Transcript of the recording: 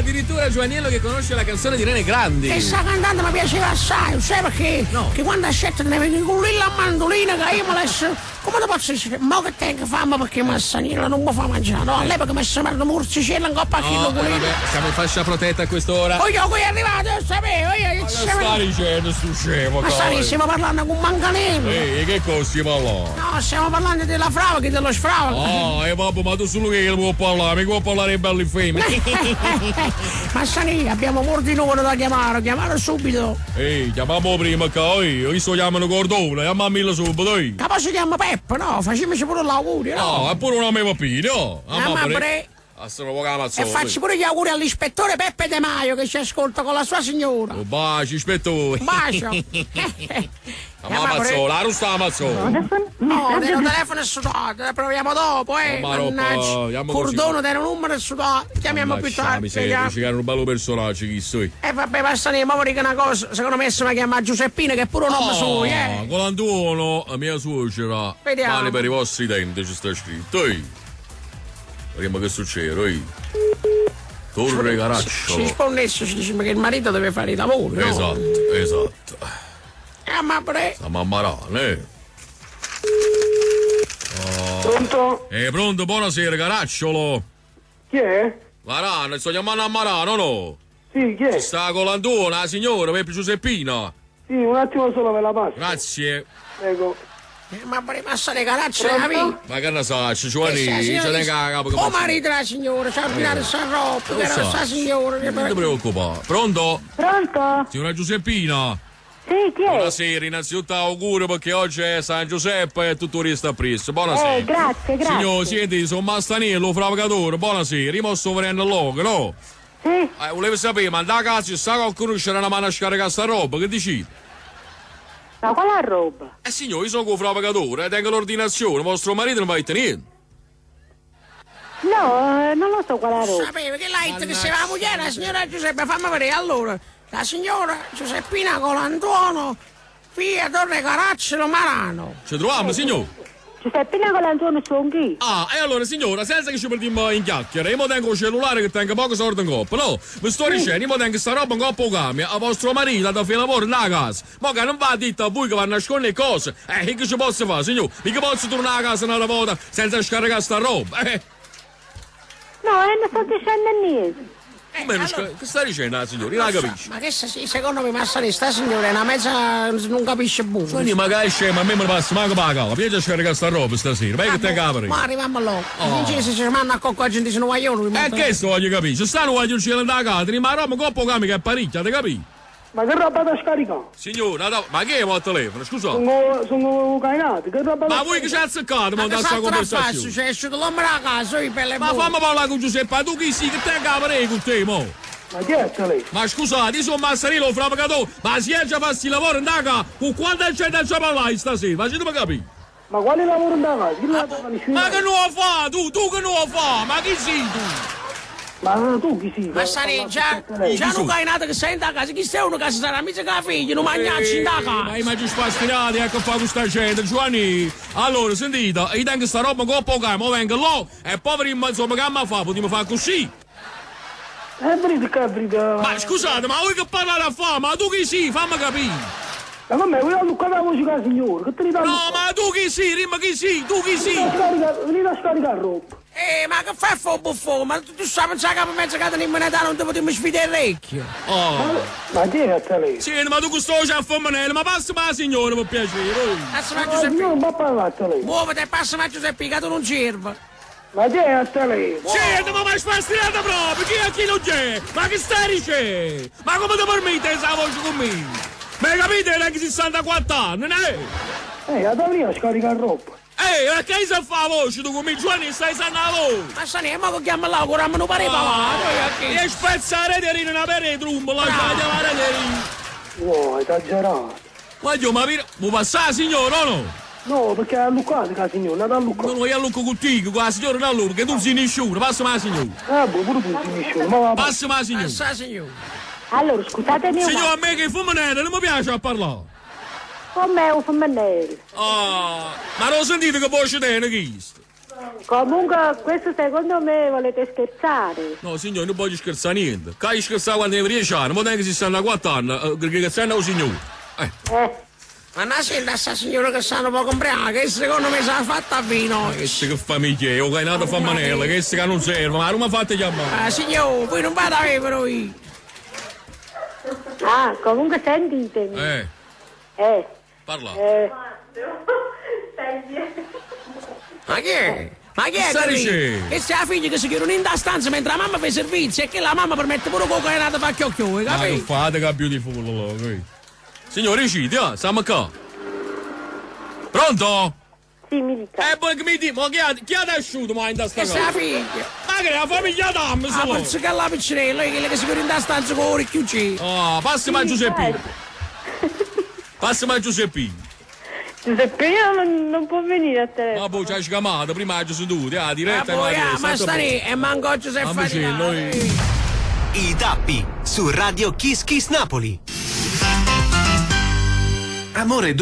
Addirittura Giovanniello che conosce la canzone di Irene Grandi. E sta cantante mi piaceva assai, sai perché? No. Che quando ascetta ne vedi con lì la mandolina che io me la Come te posso dire? Mo che tengo fame perché Massaniello non mi fa mangiare. No, all'epoca mi sembrava un morsicella in coppa a No, chilo eh, pulito. vabbè, siamo in fascia protetta a quest'ora. Oh, io qui è arrivato, io sapevo, io Ma sapevo. sta dicendo sto scemo, Ma sta, stiamo parlando con Manganello. Ehi, che costi parlare? No, stiamo parlando della frava che dello sfrava. Ah, e vabbè, ma tu solo che può parlare, mica può parlare belli femmine. Massani, abbiamo molti numeri da chiamare, chiamare subito. Ehi, chiamiamo prima che io, io sto chiamando Cordone, chiamamelo subito, ehi. Che poi si chiama Peppe, no? Facciamoci pure l'augurio, no? No, è pure un nome papino. Mamma pre- Ah, sono poca E mazzola. faccio pure gli auguri all'ispettore Peppe De Maio che ci ascolta con la sua signora. Un bacio, ispettore. Un bacio. La mazzola, la rusta la mazzola. No, tiene un telefono e sudato, proviamo dopo, eh. Ma roba, Mannaggia. chiamo così. Cordono tiene un numero e sudato. Chiamiamo più tardi. Miseria, vediamo. ci un bello personaggio, chi sei? E vabbè, basta ne, ma vorrei dire una cosa, secondo me si chiama Giuseppina, che è pure un nome suo, eh. Ah, Colantuono, la mia suocera. Vediamo. Pane per i vostri denti, ci sta scritto. Ehi. Vediamo che succede, ehi. Torre Ci Caracciolo. rispondesse, ci dice che il marito deve fare i lavori, no? Esatto, esatto. Eh, ma pre... La mamma rana, eh. Pronto? Eh, pronto, buonasera, Caracciolo. Chi è? Marano, sto chiamando a Marano, no? Sì, chi è? Ci sta Colantuono, la signora, Peppe Giuseppina. Sì, un attimo solo ve la passo. Grazie. Prego. Eh, ma pre, ma le caracce, capì? Ma che ne sa, Giovanni, Che sta c'è signora neanche la capo che Oh marito della signora, c'ha ordinato sta roba, Lo che era so. sta signora. Non ti preoccupare. Pronto? Pronto? Signora Giuseppina? Sì, chi è? Buonasera, innanzitutto auguro perché oggi è San Giuseppe e tutto il resto appresso. Buonasera. Eh, grazie, grazie. Signor, senti, sono Mastaniello, fravacatore, buonasera. Io sto venendo loco, no? Sì. Eh, volevo sapere, ma da casa sa qualcuno c'era una mano a scaricare sta roba, che dici? Ma qual è la roba? Eh signore, io sono con fravacatore, tengo l'ordinazione, vostro marito non va a niente. No, eh, non lo so qual è la roba. Sapevo che l'ha detto che se va la moglie, la signora Giuseppe, fammi vedere allora. La signora Giuseppina Colantuono, via Torre Caracciolo Marano. Ci troviamo, signor? Giuseppina Colantuono sono chi? Ah, e allora signora, senza che ci perdiamo in chiacchiere, io mo tengo il cellulare che tengo poco soldi in coppa, no? Mi sto dicendo, io mo tengo sta roba in coppa o cambia, a vostro marito da fare lavoro nella casa. Ma che non va a dite a voi che vanno a nascondere le cose. Eh, che ci posso fare, signor? Mica posso tornare a casa una volta senza scaricare sta roba, eh? No, eh, non sto dicendo niente. Come non sca- Che sta dicendo la signora? Io la Non so, capisco. Ma che se- sì, secondo me Massari sta signora è una mezza non capisce buono. Giovanni, magari scemo, a me me ne passa manco per la cava. Vieni a scaricare sta roba stasera, vai che te capri. Ma arriviamo là. Oh. In giro se ci vanno a cocco gente sono guaglione. E che sto voglio capire? Ci stanno voglio uscire da casa, ma roba coppa o cambia che è parecchia, te capi? Ma che roba da scaricare? Signora, no, ma che è il telefono? Scusa. Sono, sono cainati, che roba da Ma voi che ci azzeccate, ma Ma da che sta sa fare? conversazione? Cioè, è uscito l'uomo da casa, io per le Ma fammi parlare con Giuseppe, ma tu chi sei? Che te cavrei con te, mo? Ma chi è lei? Ma scusate, io sono Massarino, fravacatore, ma si è già fatti lavoro in casa, con quanta gente ci parlai stasera? Ma ci devo capire? Ma quale lavoro da casa? Chi l'ha dato Ma che non lo fa, tu, tu che non lo fa, ma chi sei tu? Ma tu chi sei? Ma sai, già, già non hai nato che sei in casa, chi sei uno che si sarà mica che figlia, non mangiarci in Ma casa. immagino sfastinati, ecco fa questa gente, Giovanni. Allora, sentite, io tengo sta roba con poca, mo vengo là, e poveri, insomma, che mi fa? Potremmo fare così. Eh, venite qua, venite. Ma scusate, ma voi che parlate a fa? Ma tu chi sei? Fammi capire. Ma come? Voi alluccate la voce con la signora, che te ne dà? No, ma tu chi sei? Rimma chi sei? Tu chi sei? Venite a scaricare roba. Eh, ma che fai a buffone? Ma tu, tu sai pensare che per mezzo che non me non ti potremmo sfidare l'orecchio. Oh. Ma chi è a lei? Sì, ma tu che sto già a femminile, ma passa la signora per piacere. oh. Passa ma Ma Giuseppe. signora non va a parlare a lei. Muoviti e passa ma Giuseppe, che tu non serve. Ma chi è a lei? Senti, ma mi hai sfastinata proprio! Chi è chi non c'è? Ma che stai dicendo? Ma come ti permette questa voce con me? Ma capite? Era anche 64 anni, ne? Eh, da venire a scaricare roba. Ehi, ma che si fa la voce tu con me? Giovanni, stai sanno la voce! Ma sai, ma che chiama là, ora non pareva là. E spezzare rete una per le trombe, la la rete. No, esagerato. Ma io, ma vi... Mi passa signora o no? No, perché è alluccato la signora, è alluccato. Non voglio allucco contigo, qua signora non allucco, che tu non sei nessuno, passa la signora. Ah, boh, pure tu sei nessuno, ma va. Passa la signora. Passa signora. Allora, scusatemi un Signora, a me che fumo nero, non mi piace a parlare. Come è un femminile? Ah, ma non sentite che voce tiene questo? Comunque questo secondo me volete scherzare. No, signore, non voglio scherzare niente. Che io scherzavo quando avevo 10 anni, ma tengo 64 anni, eh, che stanno al signore. Eh, Eh, Ma non senta sta signora che stanno poco ubriaca, che secondo me si è fatta a vino. che che famiglia è, ho cainato fa manella, che che non serve, ma non mi fate chiamare. Ah, signore, voi non vado a bere voi. ah, comunque sentitemi. Eh, Eh, parla. eh, Ma che è? Ma che è? Sta quello lì? dicendo? Che sia la figlia che si chiude in da stanza mentre la mamma fa i servizi e che la mamma permette pure con cainato fa chiocchio, Ma che capito? fate che beautiful, allora, qui. Signore, ci, ah, siamo qua. Pronto? sì, mi dica. Eh, poi che mi dici, ma chi ha, chi ha asciutto ma in sta Che sia la casa? figlia? Ma che è la famiglia Adams, Ah, allora? penso che la piccinella, quella che si chiude in da stanza con l'orecchio. Ah, passami a Giuseppino. Passami a Giuseppino. Giuseppino non, non può venire a telefono. Ma poi ci hai chiamato, prima ci sono seduti, ah, Ah, diretta. poi, ma ah, ma sta lì, e manco oggi si è Ah, ma sì, faticato. noi- I tappi su Radio Kiss Kiss Napoli. Amore